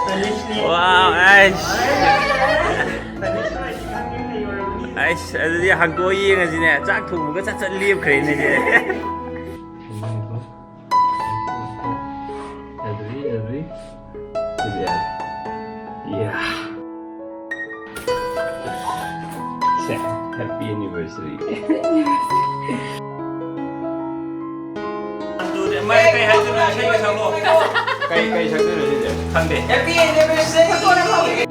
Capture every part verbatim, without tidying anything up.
Wow, ꯑꯩꯁ꯫ ꯑꯩꯁ, ꯑꯗꯨꯗꯤ ꯍꯥꯡꯗꯣꯛꯑ ꯌꯦꯡꯉꯁꯤꯅꯦ꯫ ꯆꯥꯛ ꯊꯣꯡꯕꯒ ꯆꯠ ꯆꯠ ꯂꯦꯞꯈ꯭ꯔꯦꯅꯦ ꯁꯤꯗꯤ꯫ ꯑꯗꯨꯗꯤ, ꯑꯗꯨꯗꯤ꯫ ꯁꯤꯗꯤ ꯌꯥꯔꯦ꯫ ꯌꯥ꯫ ꯁꯦ, happy anniversary꯫ ꯑꯗꯨꯗꯤ ꯃꯥꯏ ꯀꯩ ꯍꯥꯏꯗꯣꯏꯅꯣ? ꯏꯁꯩꯒ ꯁꯛꯂꯣ꯫ ꯀꯩ, ꯀꯩ ꯁꯛꯇꯣꯏꯅꯣ ꯁꯤꯁꯦ? ꯈꯪꯗꯦ꯫ Happy anniversary!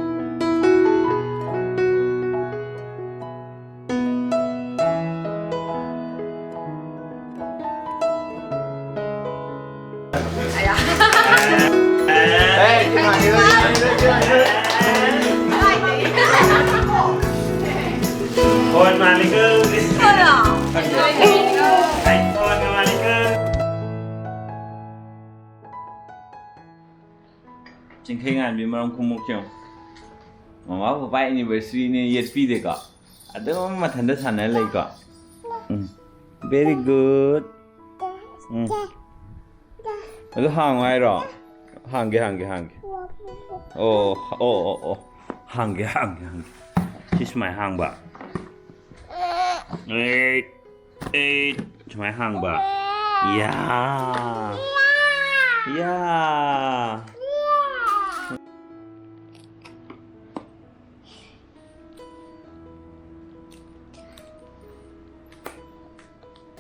ꯐꯣꯟ ꯃꯥꯜꯂꯤꯀꯣ꯫ ꯐꯣꯟ ꯃꯥꯜꯂꯤꯀꯣ꯫ ꯆꯤꯡꯈꯩ ꯉꯥꯟꯕꯤ ꯃꯔꯝ ꯈꯨꯝꯃꯨꯛ ꯌꯦꯡꯉꯨ꯫ ꯃꯃꯥ ꯄꯄꯥ anniversary ꯅꯦ ꯌꯦꯠꯄꯤꯗꯦꯀꯣ꯫ ꯑꯗꯨꯝ ꯃꯊꯟꯇ ꯁꯥꯟꯅ ꯂꯩꯀꯣ꯫ ꯎꯝ꯫ Very good. ꯎꯝ꯫ ꯑꯗꯨ ꯍꯥꯡꯉꯣ ꯍꯥꯏꯔꯣ? ꯍꯥꯡꯒꯦ, ꯍꯥꯡꯒꯦ, ꯍꯥꯡꯒꯦ꯫ ꯑꯣ, ꯑꯣ, ꯑꯣ, ꯑꯣ꯫ ꯍꯥꯡꯒꯦ, ꯍꯥꯡꯒꯦ, ꯍꯥꯡꯒꯦ꯫ ꯁꯤ ꯁꯨꯃꯥꯏꯅ ꯍꯥꯡꯕ꯫ ꯑꯦ, ꯑꯦ, ꯁꯨꯃꯥꯏꯅ ꯍꯥꯡꯕ꯫ ꯌꯥ꯫ ꯌꯥ꯫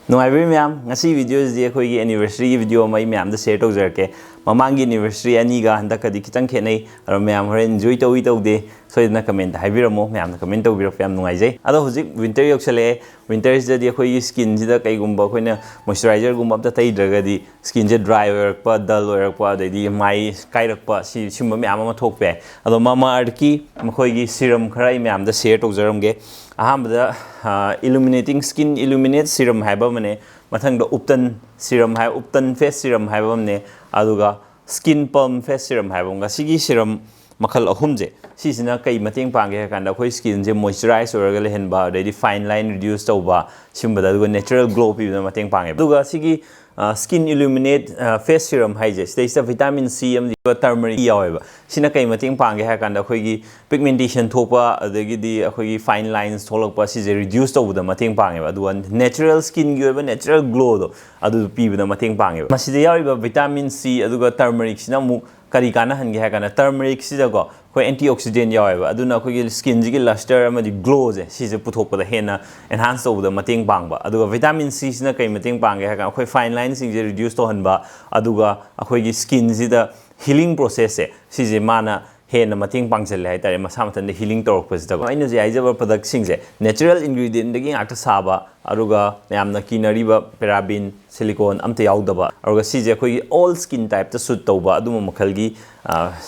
ꯅꯨꯡꯉꯥꯏꯕꯤꯔꯤ ꯃꯌꯥꯝ, ꯉꯁꯤ video ꯁꯤꯗꯤ ꯑꯩꯈꯣꯏꯒꯤ anniversary ꯒꯤ video ꯑꯃ ꯑꯩ ꯃꯌꯥꯝꯗ share ꯇꯧꯖꯔꯛꯀꯦ꯫ ꯃꯃꯥꯡꯒꯤ anniversary ꯑꯅꯤꯒ ꯍꯟꯗꯛꯀꯗꯤ ꯈꯤꯇꯪ ꯈꯦꯠꯅꯩ꯫ ꯑꯗꯣ ꯃꯌꯥꯝ ꯍꯣꯔꯦꯟ enjoy ꯇꯧꯏ ꯇꯧꯗꯦ ꯁꯣꯏꯗꯅ comment ꯍꯥꯏꯕꯤꯔꯝꯃꯣ꯫ ꯃꯌꯥꯝꯅ comment ꯇꯧꯕꯤꯔꯛꯄ ꯌꯥꯝ ꯅꯨꯡꯉꯥꯏꯖꯩ꯫ ꯑꯗꯣ ꯍꯧꯖꯤꯛ winter ꯌꯧꯁꯜꯂꯛꯑꯦ꯫ Winter ꯁꯤꯗꯗꯤ ꯑꯩꯈꯣꯏꯒꯤ skin ꯁꯤꯗ ꯀꯩꯒꯨꯝꯕ ꯑꯩꯈꯣꯏꯅ moisturizer ꯒꯨꯝꯕ ꯑꯝꯇ ꯇꯩꯗ꯭ꯔꯒꯗꯤ skin ꯁꯦ dry ꯑꯣꯏꯔꯛꯄ, dull ꯑꯣꯏꯔꯛꯄ, ꯑꯗꯩꯗꯤ ꯃꯥꯏ ꯀꯥꯏꯔꯛꯄ, ꯁꯤ, ꯁꯤꯒꯨꯝꯕ ꯃꯌꯥꯝ ꯑꯃ ꯊꯣꯛꯄ ꯌꯥꯏ꯫ ꯑꯗꯣ Mamaearth ꯀꯤ ꯃꯈꯣꯏꯒꯤ serum ꯈꯔ ꯑꯩ ꯃꯌꯥꯝꯗ share ꯇꯧꯖꯔꯝꯒꯦ꯫ ꯑꯍꯥꯟꯕꯗ, ꯑ, illuminating, skin illuminate serum ꯍꯥꯏꯕ ꯑꯃꯅꯦ, ꯃꯊꯪꯗ Upton serum ꯍꯥꯏ, Upton face serum ꯍꯥꯏꯕ ꯑꯃꯅꯦ, ꯑꯗꯨꯒ Skin Plump face serum ꯍꯥꯏꯕ ꯑꯃꯒ꯫ ꯁꯤꯒꯤ serum ꯃꯈꯜ ꯑꯍꯨꯝꯁꯦ, ꯁꯤꯁꯤꯅ ꯀꯩ ꯃꯇꯦꯡ ꯄꯥꯡꯒꯦ ꯍꯥꯏ ꯀꯥꯟꯗ, ꯑꯩꯈꯣꯏ skin ꯁꯦ moisturize ꯑꯣꯏꯔꯒ ꯂꯩꯍꯟꯕ, ꯑꯗꯩꯗꯤ fine line reduce ꯇꯧꯕ, ꯁꯤꯒꯨꯝꯕꯗ, ꯑꯗꯨꯒ natural glow ꯄꯤꯕꯗ ꯃꯇꯦꯡ ꯄꯥꯡꯉꯦꯕ꯫ ꯑꯗꯨꯒ ꯁꯤꯒꯤ Skin Illuminate Face Serum ꯍꯥꯏꯁꯦ, ꯁꯤꯗꯩꯁꯤꯗ vitamin C ꯑꯃꯗꯤ turmeric ꯌꯥꯎꯋꯦꯕ꯫ ꯁꯤꯅ ꯀꯩ ꯃꯇꯦꯡ ꯄꯥꯡꯒꯦ ꯍꯥꯏ ꯀꯥꯟꯗ, ꯑꯩꯈꯣꯏꯒꯤ pigmentation ꯊꯣꯛꯄ, ꯑꯗꯒꯤꯗꯤ ꯑꯩꯈꯣꯏꯒꯤ fine lines ꯊꯣꯛꯂꯛꯄ, ꯁꯤꯁꯦ reduce ꯇꯧꯕꯗ ꯃꯇꯦꯡ ꯄꯥꯡꯉꯦꯕ꯫ ꯑꯗꯨꯒ natural skinꯒꯤ ꯑꯣꯏꯕ natural glowꯗꯣ ꯑꯗꯨ ꯄꯤꯕꯗ ꯃꯇꯦꯡ ꯄꯥꯡꯉꯦꯕ꯫ ꯃꯁꯤꯗ ꯌꯥꯎꯔꯤꯕ vitamin C ꯑꯗꯨꯒ turmericꯁꯤꯅ ꯑꯃꯨꯛ ꯀꯔꯤ ꯀꯥꯟꯅꯍꯟꯒꯦ ꯍꯥꯏ ꯀꯥꯟꯗ, turmericꯁꯤꯗꯀꯣ ꯑꯩꯈꯣꯏ antioxidant ꯌꯥꯎꯋꯦꯕ, ꯑꯗꯨꯅ ꯑꯩꯈꯣꯏꯒꯤ skinꯁꯤꯒꯤ luster ꯑꯃꯗꯤ glowꯁꯦ ꯁꯤꯁꯦ ꯄꯨꯊꯣꯛꯄꯗ ꯍꯦꯟꯅ enhance ꯇꯧꯕꯗ ꯃꯇꯦꯡ ꯄꯥꯡꯕ꯫ ꯑꯗꯨꯒ vitamin Cꯁꯤꯅ ꯀꯩ ꯃꯇꯦꯡ ꯄꯥꯡꯒꯦ ꯍꯥꯏ ꯀꯥꯟꯗ, ꯑꯩꯈꯣꯏ fine lineꯁꯤꯡꯁꯦ reduce ꯇꯧꯍꯟꯕ, ꯑꯗꯨꯒ ꯑꯩꯈꯣꯏꯒꯤ skinꯁꯤꯗ healing processꯁꯦ ꯁꯤꯁꯦ ꯃꯥꯅ ꯍꯦꯟꯅ ꯃꯇꯦꯡ ꯄꯥꯡꯁꯤꯜꯂꯦ ꯍꯥꯏꯇꯥꯔꯦ, ꯃꯁꯥ ꯃꯊꯟꯇ healing ꯇꯧꯔꯛꯄꯁꯤꯗꯀꯣ꯫ ꯑꯩꯅ ꯍꯧꯖꯤꯛ ꯍꯥꯏꯖꯕ productꯁꯤꯡꯁꯦ natural ingredientꯗꯒꯤ ꯉꯥꯛꯇ ꯁꯥꯕ, ꯑꯗꯨꯒ ꯃꯌꯥꯝꯅ ꯀꯤꯅꯔꯤꯕ paraben, silicone ꯑꯝꯇ ꯌꯥꯎꯗꯕ, ꯑꯗꯨꯒ ꯁꯤꯁꯦ ꯑꯩꯈꯣꯏꯒꯤ all skin typeꯇ suit ꯇꯧꯕ ꯑꯗꯨꯝꯕ ꯃꯈꯜꯒꯤ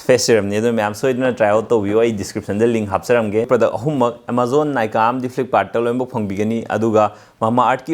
face serumꯅꯤ꯫ ꯑꯗꯨꯅ ꯃꯌꯥꯝ ꯁꯣꯏꯗꯅ try out ꯇꯧꯕꯤꯌꯨ꯫ ꯑꯩ descriptionꯗ link ꯍꯥꯞꯆꯔꯝꯒꯦ꯫ Product ꯑꯍꯨꯝꯃꯛ Amazon, Nykaa ꯑꯃꯗꯤ Flipkartꯀꯤ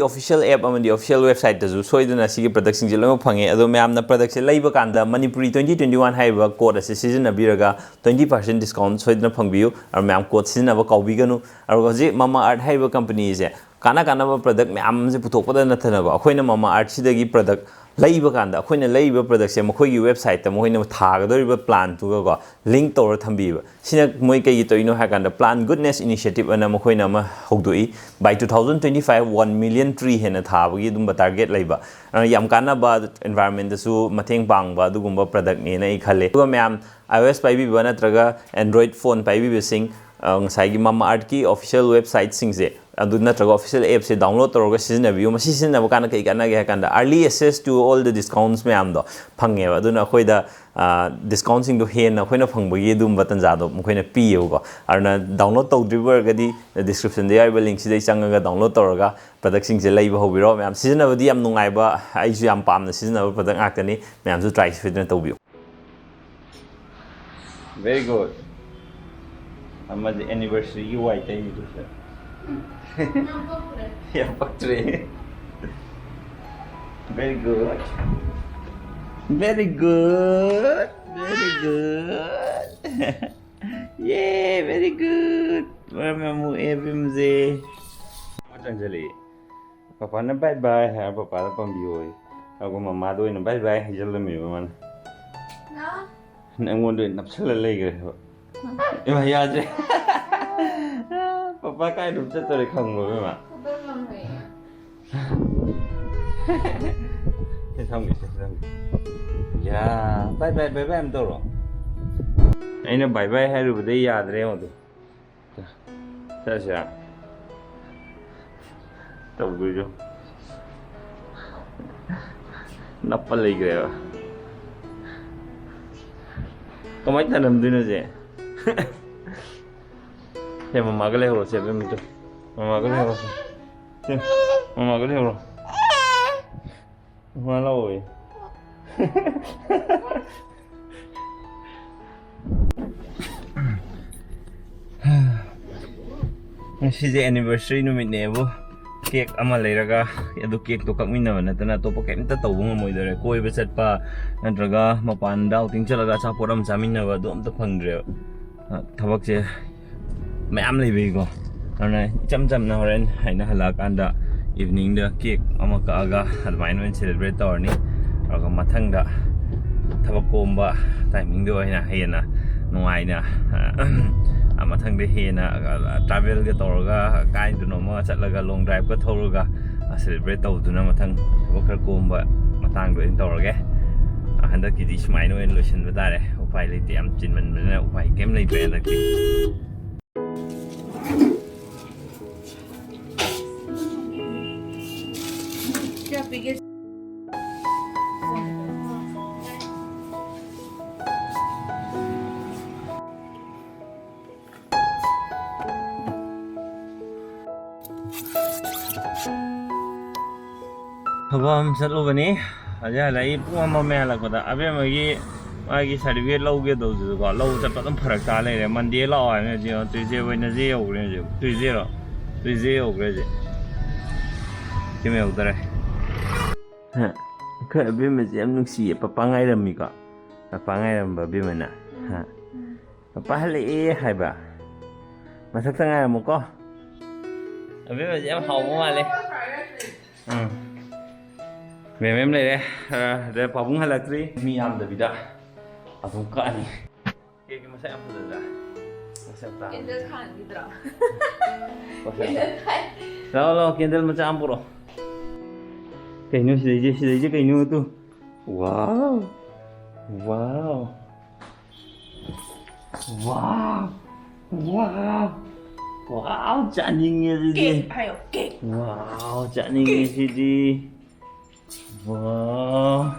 official app ꯑꯃꯗꯤ official websiteꯇꯁꯨ ꯁꯣꯏꯗꯅ ꯁꯤꯒꯤ productꯁꯤꯡꯁꯦ ꯂꯣꯏꯅꯃꯛ ꯐꯪꯉꯦ꯫ ꯑꯗꯣ ꯃꯌꯥꯝꯅ productꯁꯦ ꯂꯩꯕ ꯀꯥꯟꯗ Manipuri twenty twenty one ꯍꯥꯏꯔꯤꯕ code ꯑꯁꯦ ꯁꯤꯖꯤꯟꯅꯕꯤꯔꯒ twenty percent discount ꯁꯣꯏꯗꯅ ꯐꯪꯕꯤꯌꯨ꯫ ꯑꯗꯣ ꯃꯌꯥꯝ code ꯁꯤꯖꯤꯟꯅꯕ ꯀꯥꯎꯕꯤꯒꯅꯨ꯫ ꯑꯗꯨꯒ ꯍꯧꯖꯤꯛ Mamaearth ꯍꯥꯏꯔꯤꯕ companyꯁꯦ ꯀꯥꯟꯅ ꯀꯥꯟꯅꯕ product ꯃꯌꯥꯝ ꯑꯃꯁꯦ ꯄꯨꯊꯣꯛꯄꯗ ꯅꯠꯇꯅꯀꯣ, ꯑꯩꯈꯣꯏꯅ Mamaearthꯁꯤꯗꯒꯤ product ꯂꯩꯕ ꯀꯥꯟꯗ, ꯑꯩꯈꯣꯏꯅ ꯂꯩꯔꯤꯕ productꯁꯦ ꯃꯈꯣꯏꯒꯤ websiteꯇ ꯃꯈꯣꯏꯅ ꯊꯥꯒꯗꯧꯔꯤꯕ plantꯇꯨꯒꯀꯣ link ꯇꯧꯔ ꯊꯝꯕꯤꯕ꯫ ꯁꯤꯅ ꯃꯣꯏ ꯀꯩꯒꯤ ꯇꯧꯔꯤꯅꯣ ꯍꯥꯏ ꯀꯥꯟꯗ, Plant Goodness Initiative ꯑꯅ ꯃꯈꯣꯏꯅ ꯑꯃ ꯍꯧꯗꯣꯛꯏ꯫ By two thousand twenty five one million tree ꯍꯦꯟꯅ ꯊꯥꯕꯒꯤ ꯑꯗꯨꯝꯕ target ꯂꯩꯕ꯫ ꯑꯗꯨꯅ ꯌꯥꯝ ꯀꯥꯟꯅꯕ, environmentꯇꯁꯨ ꯃꯇꯦꯡ ꯄꯥꯡꯕ ꯑꯗꯨꯒꯨꯝꯕ productꯅꯦꯅ ꯑꯩ ꯈꯜꯂꯦ꯫ ꯑꯗꯨꯒ ꯃꯌꯥꯝ iOS ꯄꯥꯏꯕꯤꯕ ꯅꯠꯇ꯭ꯔꯒ Android phone ꯄꯥꯏꯕꯤꯕꯁꯤꯡ, ꯑ, ꯉꯁꯥꯏꯒꯤ Mamaearthꯀꯤ official websiteꯁꯤꯡꯁꯦ ꯑꯗꯨ ꯅꯠꯇ꯭ꯔꯒ official appꯁꯦ download ꯇꯧꯔꯒ ꯁꯤꯖꯤꯟꯅꯕꯤꯌꯨ꯫ ꯃꯁꯤ ꯁꯤꯖꯤꯟꯅꯕ ꯀꯥꯟꯗ ꯀꯩ ꯀꯥꯟꯅꯒꯦ ꯍꯥꯏ ꯀꯥꯟꯗ, early access to all the discounts ꯃꯌꯥꯝꯗꯣ ꯐꯪꯉꯦꯕ꯫ ꯑꯗꯨꯅ ꯑꯩꯈꯣꯏꯗ, ꯑ, discountꯁꯤꯡꯗꯣ ꯍꯦꯟꯅ ꯑꯩꯈꯣꯏꯅ ꯐꯪꯕꯒꯤ ꯑꯗꯨꯝꯕ ꯇꯥꯟꯖꯥꯗꯣ ꯃꯈꯣꯏꯅ ꯄꯤꯌꯦꯕꯀꯣ꯫ ꯑꯗꯨꯅ download ꯇꯧꯗ꯭ꯔꯤꯕ ꯑꯣꯏꯔꯒꯗꯤ descriptionꯗ ꯌꯥꯎꯔꯤꯕ linkꯁꯤꯗ ꯆꯪꯉꯒ download ꯇꯧꯔꯒ productꯁꯤꯡꯁꯦ ꯂꯩꯕ ꯍꯧꯕꯤꯔꯣ꯫ ꯃꯌꯥꯝ ꯁꯤꯖꯤꯟꯅꯕꯗꯤ ꯌꯥꯝ ꯅꯨꯡꯉꯥꯏꯕ, ꯑꯩꯁꯨ ꯌꯥꯝ ꯄꯥꯝꯅ ꯁꯤꯖꯤꯟꯅꯕ product ꯉꯥꯛꯇꯅꯤ꯫ ꯃꯌꯥꯝꯁꯨ try ꯁꯣꯏꯗꯅ ꯇꯧꯕꯤꯌꯨ꯫ Very good. ꯑꯃꯗꯤ anniversaryꯒꯤ ꯋꯥꯏ ꯇꯩꯕꯗꯨꯁꯨ꯫ ꯌꯥꯝ ꯄꯛꯇ꯭ꯔꯦ꯫ Very good. Very good. Very good. Yay, very good. ꯃꯔꯝ ꯌꯥꯝ ꯃꯣꯛꯑꯦ ꯑꯕꯦꯝꯁꯦ꯫ ꯑꯃ ꯆꯪꯁꯤꯜꯂꯛꯑꯦ꯫ ꯄꯄꯥꯅ bye bye ꯍꯥꯏꯔ ꯄꯄꯥꯗ ꯄꯥꯝꯕꯤꯌꯣꯌꯦ꯫ ꯑꯗꯨꯒ ꯃꯃꯥꯗ ꯑꯣꯏꯅ ꯕꯥꯏ ꯕꯥꯏ ꯍꯥꯏꯖꯜꯂꯝꯃꯦꯕ ꯃꯥꯅ꯫ ꯅꯪꯉꯣꯟꯗ ꯑꯣꯏꯅ ꯅꯞꯁꯜꯂ ꯂꯩꯈ꯭ꯔꯦ ꯍꯥꯏꯕ꯫ ꯏꯃꯥ, ꯌꯥꯗ꯭ꯔꯦ꯫ ꯄꯄꯥ ꯀꯥꯏꯗ ꯆꯠꯇꯣꯔꯦ ꯈꯪꯕ꯭ꯔꯣ ꯏꯃꯥ? ꯁꯤ ꯊꯝꯒꯦ, ꯁꯤ ꯊꯝꯒꯦ꯫ ꯌꯥ, ꯕꯥꯏ ꯕꯥꯏ, ꯕꯥꯏ ꯕꯥꯏ ꯑꯃ ꯇꯧꯔꯣ꯫ ꯑꯩꯅ ꯕꯥꯏ ꯕꯥꯏ ꯍꯥꯏꯔꯨꯕꯗꯩ ꯌꯥꯗ꯭ꯔꯦ ꯌꯦꯡꯉꯣ ꯑꯗꯨ꯫ ꯆꯠꯁꯤꯔꯥ? ꯇꯧꯗꯣꯏꯗꯣ꯫ ꯅꯞꯄ ꯂꯩꯈ꯭ꯔꯦꯕ꯫ ꯀꯃꯥꯏꯅ ꯊꯅꯝꯗꯣꯏꯅꯣ ꯁꯦ? ꯁꯦ, ꯃꯃꯥꯒ ꯂꯩꯍꯧꯔꯣ, ꯁꯦ, ꯑꯕꯦꯝꯃꯗꯣ꯫ ꯃꯃꯥꯒ ꯂꯩꯍꯧꯔꯣ, ꯁꯦ꯫ ꯁꯦ, ꯃꯃꯥꯒ ꯂꯩꯍꯧꯔꯣ꯫ ꯃꯃꯥ ꯂꯥꯛꯑꯣꯌꯦ꯫ ꯉꯁꯤꯁꯦ anniversary ꯅꯨꯃꯤꯠꯅꯦꯕꯨ꯫ Cake ꯑꯃ ꯂꯩꯔꯒ, ꯑꯗꯨ cakeꯇꯣ ꯀꯛꯃꯤꯟꯅꯕ ꯅꯠꯇꯅ ꯑꯇꯣꯞꯄ ꯀꯩꯝꯇ ꯇꯧꯕ ꯉꯝꯃꯣꯏꯗꯧꯔꯦ꯫ ꯀꯣꯏꯕ ꯆꯠꯄ ꯅꯠꯇ꯭ꯔꯒ ꯃꯄꯥꯟꯗ outing ꯆꯠꯂꯒ ꯑꯆꯥꯄꯣꯠ ꯑꯃ ꯆꯥꯃꯤꯟꯅꯕ, ꯑꯗꯨ ꯑꯝꯇ ꯐꯪꯗ꯭ꯔꯦꯕ꯫ ꯑ, ꯊꯕꯛꯁꯦ ꯃꯌꯥꯝ ꯂꯩꯕꯒꯤꯀꯣ꯫ ꯑꯗꯨꯅ ꯏꯆꯝ ꯆꯝꯅ ꯍꯣꯔꯦꯟ ꯑꯩꯅ ꯍꯜꯂꯛꯑꯀꯥꯟꯗ eveningꯗ cake ꯑꯃ ꯀꯛꯑꯒ ꯑꯗꯨꯃꯥꯏꯅ ꯑꯣꯏꯅ celebrate ꯇꯧꯔꯅꯤ꯫ ꯑꯗꯨꯒ ꯃꯊꯪꯗ ꯊꯕꯛ ꯀꯣꯝꯕ timingꯗ ꯑꯣꯏꯅ ꯍꯦꯟꯅ ꯅꯨꯡꯉꯥꯏꯅ, ꯑ, ꯃꯊꯪꯗ ꯍꯦꯟꯅ, ꯑ, travelꯒ ꯇꯧꯔꯒ ꯀꯥꯏꯗꯅꯣꯃ ꯆꯠꯂꯒ long driveꯀ ꯊꯧꯔꯒ, ꯑ, celebrate ꯇꯧꯗꯨꯅ ꯃꯊꯪ ꯊꯕꯛ ꯈꯔ ꯀꯣꯝꯕ ꯃꯇꯥꯡꯗ ꯑꯣꯏꯅ ꯇꯧꯔꯒꯦ꯫ ꯑ, ꯍꯟꯗꯛꯀꯤꯗꯤ ꯁꯨꯃꯥꯏꯅ ꯑꯣꯏꯅ ꯂꯣꯏꯁꯤꯟꯕ ꯇꯥꯔꯦ꯫ ꯎꯄꯥꯏ ꯂꯩꯇꯦ, ꯌꯥꯝ ꯆꯤꯟꯃꯟꯕꯅꯤꯅ ꯎꯄꯥꯏ ꯀꯩꯝ ꯂꯩꯇ꯭ꯔꯦ ꯍꯟꯗꯛꯇꯤ꯫ ꯊꯕꯛ ꯑꯃ ꯆꯠꯂꯨꯕꯅꯤ꯫ ꯍꯧꯖꯤꯛ ꯍꯜꯂꯛꯏ ꯄꯨꯡ ꯑꯃ ꯃꯌꯥ ꯍꯜꯂꯛꯄꯗ꯫ ꯑꯕꯦꯝꯃꯒꯤ ꯃꯥꯒꯤ certificate ꯂꯧꯒꯦ ꯇꯧꯕꯗꯨꯁꯨꯀꯣ, ꯂꯧꯕ ꯆꯠꯄ ꯑꯗꯨꯝ ꯐꯔꯛ ꯇꯥ ꯂꯩꯔꯦ꯫ Mondayꯗ ꯂꯥꯛꯑꯣ ꯍꯥꯏꯕꯅꯤ꯫ ꯍꯧꯖꯤꯛ Tuesday, Wednesday ꯌꯧꯈ꯭ꯔꯦ ꯍꯧꯖꯤꯛ꯫ Tuesdayꯔꯣ? Tuesday ꯌꯧꯈ꯭ꯔꯦ ꯍꯧꯖꯤꯛ꯫ ꯁꯤꯃ ꯌꯧꯗꯔꯦ꯫ ꯍ, ꯑꯩꯈꯣꯏ ꯑꯕꯦꯝꯃꯁꯦ ꯌꯥꯝ ꯅꯨꯡꯁꯤꯌꯦ꯫ ꯄꯄꯥ ꯉꯥꯏꯔꯝꯃꯤꯀꯣ? ꯄꯄꯥ ꯉꯥꯏꯔꯝꯕ ꯑꯕꯦꯝꯃꯅ? ꯍ? ꯄꯄꯥ ꯍꯜꯂꯛꯑꯦ ꯍꯥꯏꯕ꯫ ꯃꯊꯛꯇ ꯉꯥꯏꯔꯝꯃꯨꯀꯣ꯫ ꯑꯕꯦꯝꯃꯁꯦ ꯌꯥꯝ ꯍꯥꯎꯕ ꯃꯥꯜꯂꯦ꯫ ꯎꯝ꯫ ꯃꯦꯝ ꯃꯦꯝ ꯂꯩꯔꯦ꯫ ꯑ, ꯑꯗ ꯄꯥꯕꯨꯡ ꯍꯜꯂꯛꯇ꯭ꯔꯤ꯫ ꯃꯤ ꯌꯥꯝꯗꯕꯤꯗ ꯑꯗꯨꯝ ꯀꯛꯑꯅꯤ꯫ ꯀꯦꯛꯀꯤ ꯃꯁꯛ ꯌꯥꯝ ꯐꯖꯗ꯭ꯔꯥ? ꯃꯁꯛ ꯇꯥꯡ-, ꯀꯦꯟꯗꯜ ꯊꯥꯟꯈꯤꯗ꯭ꯔꯣ? ꯃꯁꯛ ꯇꯥꯡ-, ꯀꯦꯟꯗꯜ ꯊꯥꯏ꯫ ꯂꯥꯛꯑꯣ, ꯂꯥꯛꯑꯣ, ꯀꯦꯟꯗꯜ ꯃꯆꯥ ꯑꯃ ꯄꯨꯔꯛꯑꯣ꯫ ꯀꯩꯅꯣ ꯁꯤꯗꯩꯁꯦ, ꯁꯤꯗꯩꯁꯦ ꯀꯩꯅꯣ ꯑꯗꯨ? ꯋꯥꯎ! ꯋꯥꯎ! ꯋꯥꯎ! ꯋꯥꯎ! ꯋꯥꯎ! ꯆꯥꯅꯤꯡꯉꯦ ꯑꯗꯨꯗꯤ꯫ ꯀꯦꯛ ꯍꯥꯏꯌꯣ, ꯀꯦꯛ꯫ ꯋꯥꯎ! ꯆꯥꯅꯤꯡꯉꯦ ꯁꯤꯗꯤ꯫ ꯋꯥꯎ!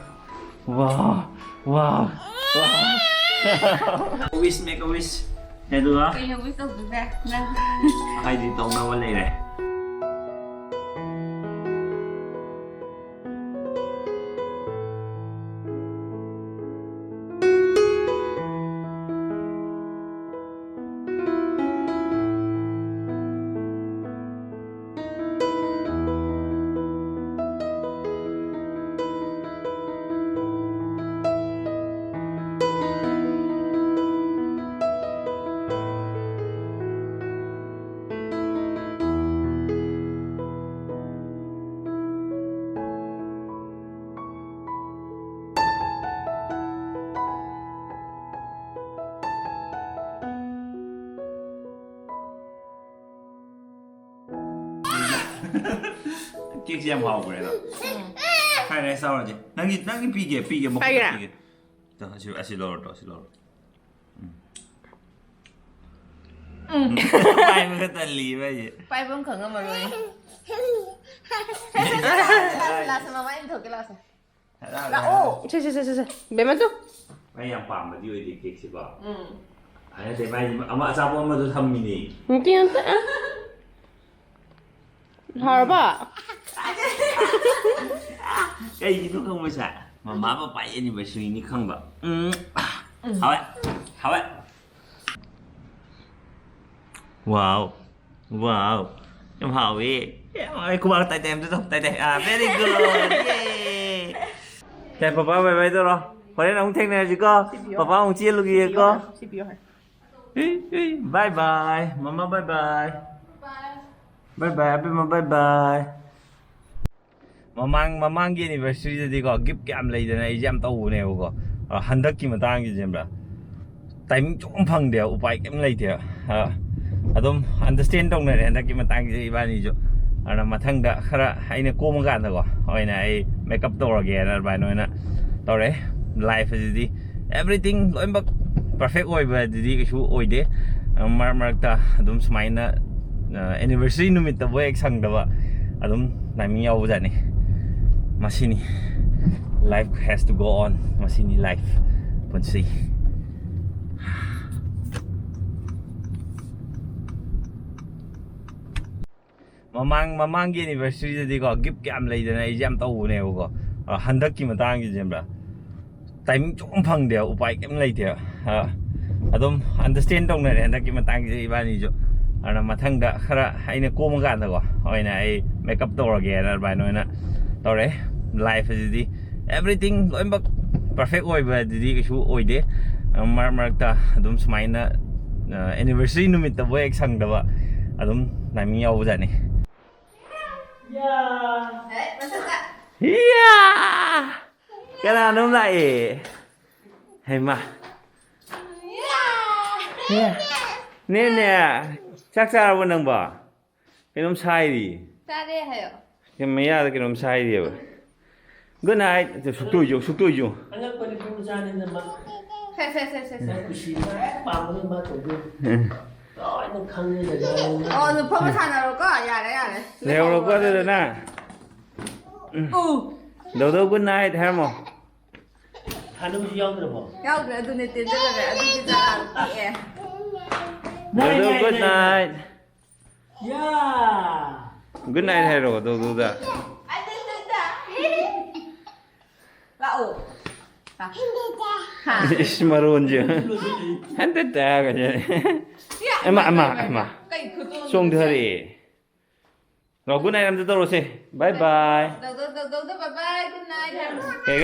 ꯋꯥꯎ! ꯋꯥꯎ! ꯋꯥꯎ! Wish, make a wish꯫ ꯑꯗꯨꯒ ꯀꯩꯅꯣ wish ꯇꯧꯗꯣꯏꯁꯦ? ꯅꯪ ꯍꯥꯏꯗꯤ ꯇꯧꯅꯕ ꯂꯩꯔꯦ꯫ ꯀꯦꯛꯁꯦ ꯌꯥꯝ ꯍꯥꯎꯈ꯭ꯔꯦꯗ꯫ Fried rice ꯆꯥꯎꯔꯁꯦ꯫ ꯅꯪꯒꯤ, ꯅꯪꯒꯤ ꯄꯤꯒꯦ, ꯄꯤꯒꯦ, ꯃꯈꯨꯠꯇ ꯄꯥꯏꯒꯦꯔꯥ? ꯄꯤꯒꯦ꯫ ꯇ-, ꯑꯁꯤ, ꯑꯁꯤ ꯂꯧꯔꯣ, ꯇꯣ, ꯑꯁꯤ ꯂꯧꯔꯣ꯫ ꯎꯝ꯫ ꯎꯝ꯫ ꯄꯥꯏꯕꯒ ꯇꯜꯂꯤꯕ ꯑꯩꯁꯦ꯫ ꯄꯥꯏꯕ ꯑꯃ ꯈꯪꯉꯝꯃꯔꯣꯏ꯫ ꯂꯥꯁ ꯃꯃꯥꯏ ꯏꯟꯊꯣꯛꯀꯦ, ꯂꯥꯁ꯫ ꯍꯔꯥꯎꯔꯦ, ꯂꯥꯛꯑꯣ꯫ ꯍꯔꯥꯎꯔꯦ꯫ ꯁꯦ, ꯁꯦ, ꯁꯦ, ꯁꯦ, ꯁꯦ꯫ ꯕꯦꯝꯃ ꯇꯨ꯫ ꯑꯩ ꯌꯥꯝ ꯄꯥꯝꯕꯗꯤ ꯑꯣꯏꯗꯦ ꯀꯦꯛꯁꯤꯀꯣ꯫ ꯎꯝ꯫ ꯑꯩ ꯅꯠꯇꯦ, ꯃꯥꯏ ꯑꯃ ꯑꯆꯥꯄꯣꯠ ꯑꯃꯗꯣ ꯊꯝꯃꯤꯅꯦ꯫ ꯅꯠꯇꯦ, ꯅꯠꯇꯦ꯫ ꯍꯥꯎꯔꯕ? ꯀꯩꯒꯤꯅꯣ ꯈꯪꯕ꯭ꯔ ꯁꯦ? ꯃꯃꯥ ꯄꯄꯥꯒꯤ anniversary ꯅꯤ ꯈꯪꯕ꯫ ꯎꯝ꯫ ꯎꯝ꯫ ꯍꯥꯎꯋꯦ꯫ ꯍꯥꯎꯋꯦ꯫ Wow꯫ Wow꯫ ꯌꯥꯝ ꯍꯥꯎꯋꯦ꯫ ꯌꯥꯝ ꯍꯥꯎꯋꯦ꯫ ꯈꯨꯕꯥꯛ ꯇꯥꯏ ꯇꯥꯏ ꯑꯝꯇ ꯇꯧ꯫ ꯇꯥꯏ ꯇꯥꯏ꯫ ꯑꯥ, very good꯫ ꯌꯦ꯫ ꯁꯦ, ꯄꯄꯥ bye bye ꯇꯧꯔꯣ꯫ ꯍꯣꯔꯦꯟ ꯑꯃꯨꯛ ꯊꯦꯡꯅꯔꯁꯤꯀꯣ꯫ ꯁꯤꯕꯤꯌꯣ꯫ ꯄꯄꯥ ꯑꯃꯨꯛ ꯆꯦꯜꯂꯨꯈꯤꯒꯦꯀꯣ꯫ ꯁꯤꯕꯤꯌꯣ ꯍꯥꯏ꯫ ꯁꯤꯕꯤꯌꯣ ꯍꯥꯏ꯫ E, E, bye bye꯫ ꯃꯃꯥ bye bye꯫ Bye bye, ꯑꯕꯦꯝꯃ bye bye꯫ ꯃꯃꯥꯡ ꯃꯃꯥꯡꯒꯤ ꯑꯦꯅꯤꯚꯔꯁꯔꯤꯗꯗꯤꯀꯣ, ꯒꯤꯐ ꯀꯌꯥꯝ ꯂꯩꯗꯅ ꯑꯩꯁꯦ ꯌꯥꯝ ꯇꯧꯕꯅꯦꯕꯀꯣ꯫ ꯑ, ꯍꯟꯗꯛꯀꯤ ꯃꯇꯥꯡꯒꯤꯁꯦ ꯈꯪꯕ꯭ꯔꯥ, ꯇꯥꯏꯃꯤꯡ ꯁꯨꯝ ꯐꯪꯗꯦꯕ, ꯎꯄꯥꯏ ꯀꯩꯝ ꯂꯩꯇꯦꯕ꯫ ꯑ, ꯑꯗꯨꯝ ꯑꯟꯗꯔꯁꯇꯦꯟ ꯇꯧꯅꯔꯦ ꯍꯟꯗꯛꯀꯤ ꯃꯇꯥꯡꯁꯦ ꯏꯕꯥꯅꯤꯁꯨ꯫ ꯑꯗꯨꯅ ꯃꯊꯪꯗ ꯈꯔ ꯑꯩꯅ ꯀꯣꯝꯃꯀꯥꯟꯗꯀꯣ ꯑꯣꯏꯅ ꯑꯩ ꯃꯦꯀꯞ ꯇꯧꯔꯒꯦꯅ ꯑꯗꯨꯃꯥꯏꯅ ꯑꯣꯏꯅ ꯇꯧꯔꯦ꯫ ꯂꯥꯏꯐ ꯑꯁꯤꯗꯤ ꯑꯦꯕ꯭ꯔꯤꯊꯤꯡ ꯂꯣꯏꯅꯃꯛ ꯄꯔꯐꯦꯛ ꯑꯣꯏꯕ ꯑꯗꯨꯗꯤ ꯀꯩꯁꯨ ꯑꯣꯏꯗꯦ꯫ ꯃꯔꯛ ꯃꯔꯛꯇ ꯑꯗꯨꯝ ꯁꯨꯃꯥꯏꯅ ꯑꯦꯅꯤꯚꯔꯁꯔꯤ ꯅꯨꯃꯤꯠꯇꯕꯨ ꯍꯦꯛ ꯁꯪꯗꯕ ꯑꯗꯨꯝ ꯇꯥꯏꯃꯤꯡ ꯌꯥꯎꯕꯖꯥꯠꯅꯤ꯫ ꯃꯁꯤꯅꯤ, life has to go on꯫ ꯃꯁꯤꯅꯤ ꯂꯥꯏꯐ, ꯄꯨꯟꯁꯤ꯫ ꯃꯃꯥꯡ ꯃꯃꯥꯡꯒꯤ ꯑꯦꯅꯤꯚꯔꯁꯔꯤꯗꯗꯤꯀꯣ, ꯒꯤꯐ ꯀꯌꯥꯝ ꯂꯩꯗꯅ ꯑꯩꯁꯦ ꯌꯥꯝ ꯇꯧꯕꯅꯦꯕꯀꯣ꯫ ꯑ, ꯍꯟꯗꯛꯀꯤ ꯃꯇꯥꯡꯒꯤꯁꯦ ꯈꯪꯕ꯭ꯔꯥ, ꯇꯥꯏꯃꯤꯡ ꯁꯨꯝ ꯐꯪꯗꯦꯕ, ꯎꯄꯥꯏ ꯀꯩꯝ ꯂꯩꯇꯦꯕ꯫ ꯑ, ꯑꯗꯨꯝ ꯑꯟꯗꯔꯁꯇꯦꯟ ꯇꯧꯅꯔꯦ ꯍꯟꯗꯛꯀꯤ ꯃꯇꯥꯡꯁꯦ ꯏꯕꯥꯅꯤꯁꯨ꯫ ꯑꯗꯨꯅ ꯃꯊꯪꯗ ꯈꯔ ꯑꯩꯅ ꯀꯣꯝꯃꯀꯥꯟꯗꯀꯣ ꯑꯣꯏꯅ ꯑꯩ ꯃꯦꯀꯞ ꯇꯧꯔꯒꯦꯅ ꯑꯗꯨꯃꯥꯏꯅ ꯑꯣꯏꯅ ꯇꯧꯔꯦ꯫ ꯂꯥꯏꯐ ꯑꯁꯤꯗꯤ ꯑꯦꯕ꯭ꯔꯤꯊꯤꯡ ꯂꯣꯏꯅꯃꯛ ꯄꯔꯐꯦꯛ ꯑꯣꯏꯕ ꯑꯗꯨꯗꯤ ꯀꯩꯁꯨ ꯑꯣꯏꯗꯦ꯫ ꯃꯔꯛ ꯃꯔꯛꯇ ꯑꯗꯨꯝ ꯁꯨꯃꯥꯏꯅ ꯑꯦꯅꯤꯚꯔꯁꯔꯤ ꯅꯨꯃꯤꯠꯇꯕꯨ ꯍꯦꯛ ꯁꯪꯗꯕ ꯑꯗꯨꯝ ꯇꯥꯏꯃꯤꯡ ꯌꯥꯎꯕꯖꯥꯠꯅꯤ꯫ ꯏꯌꯥ! ꯀꯅꯥꯅꯣꯝ ꯂꯥꯛꯑꯦ꯫ ꯍꯩꯃꯥ꯫ ꯅꯦꯅꯦ, ꯆꯥꯛ ꯆꯥꯔꯕꯣ ꯅꯪꯕꯣ? ꯀꯩꯅꯣꯝ ꯁꯥꯏꯔꯤ꯫ ꯆꯥꯔꯦ ꯍꯥꯏꯌꯣ꯫ ꯀꯩꯅꯣ ꯃꯌꯥꯗ ꯀꯩꯅꯣꯝ ꯁꯥꯏꯔꯤꯑꯕ꯫ Good night꯫ ꯁꯨꯛꯇꯣꯏꯁꯨ, ꯁꯨꯛꯇꯣꯏꯁꯨ꯫ ꯑꯉꯛꯄꯅꯤ ꯄꯨꯡ ꯆꯥꯅꯤꯅ ꯃꯥ꯫ ꯁꯦ, ꯁꯦ, ꯁꯦ, ꯁꯦ, ꯁꯦ꯫ ꯅꯪ ꯀꯨꯁꯤ ꯃꯥ ꯄꯥꯝꯕꯅꯤ ꯃꯥ ꯇꯧꯗꯣꯏ꯫ ꯎꯝ꯫ ꯂꯣꯏꯅ ꯈꯪꯉꯦ ꯂꯩꯍꯧꯔꯦ꯫ ꯑꯣ, ꯑꯗꯨ ꯐꯝꯃ ꯁꯥꯟꯅꯔꯣꯀꯣ꯫ ꯌꯥꯔꯦ, ꯌꯥꯔꯦ꯫ ꯂꯩꯍꯧꯔꯣꯀꯣ ꯑꯗꯨꯗꯅ꯫ ꯎꯝ꯫ ꯎ꯫ ꯗꯧꯗꯧ good night ꯍꯥꯏꯔꯝꯃꯣ꯫ ꯍꯥꯟꯅꯕꯨꯗꯤ ꯌꯥꯎꯗ꯭ꯔꯕꯣ? ꯌꯥꯎꯗ꯭ꯔꯦ, ꯑꯗꯨꯅꯦ ꯇꯦꯟꯖꯜꯂꯔꯦ꯫ ꯑꯗꯨꯒꯤ ꯖꯒꯥꯗꯣ ꯄꯤꯛꯑꯦ꯫ Night, ꯗꯧꯗꯧ night, good night, night꯫ Night꯫ ꯌꯥ! Good night ꯍꯥꯏꯔꯣ ꯗꯧꯗꯧꯗ꯫ ꯂꯥꯛꯑꯣ꯫ ꯍꯥ꯫ ꯏꯁ, ꯃꯔꯣꯟꯁꯦ꯫ ꯍꯟꯗꯛꯇ ꯍꯥꯏꯔꯒꯅꯦ꯫ ꯌꯥ, ꯑꯃ, ꯑꯃ, ꯏꯃꯥ, ꯏꯃꯥ, ꯑꯃ꯫ ꯀꯩ ꯈꯨꯇꯣꯟꯅꯣ? ꯆꯣꯡꯊꯔꯛꯑꯦ꯫ ꯂꯥꯛꯑꯣ, good night ꯑꯝꯇ ꯇꯧꯔꯁꯦ꯫ Bye bye꯫ ꯗꯧꯗꯧ, ꯗꯧꯗꯧꯗ bye bye, good night ꯍꯥꯏꯔꯣ꯫ ꯀꯩ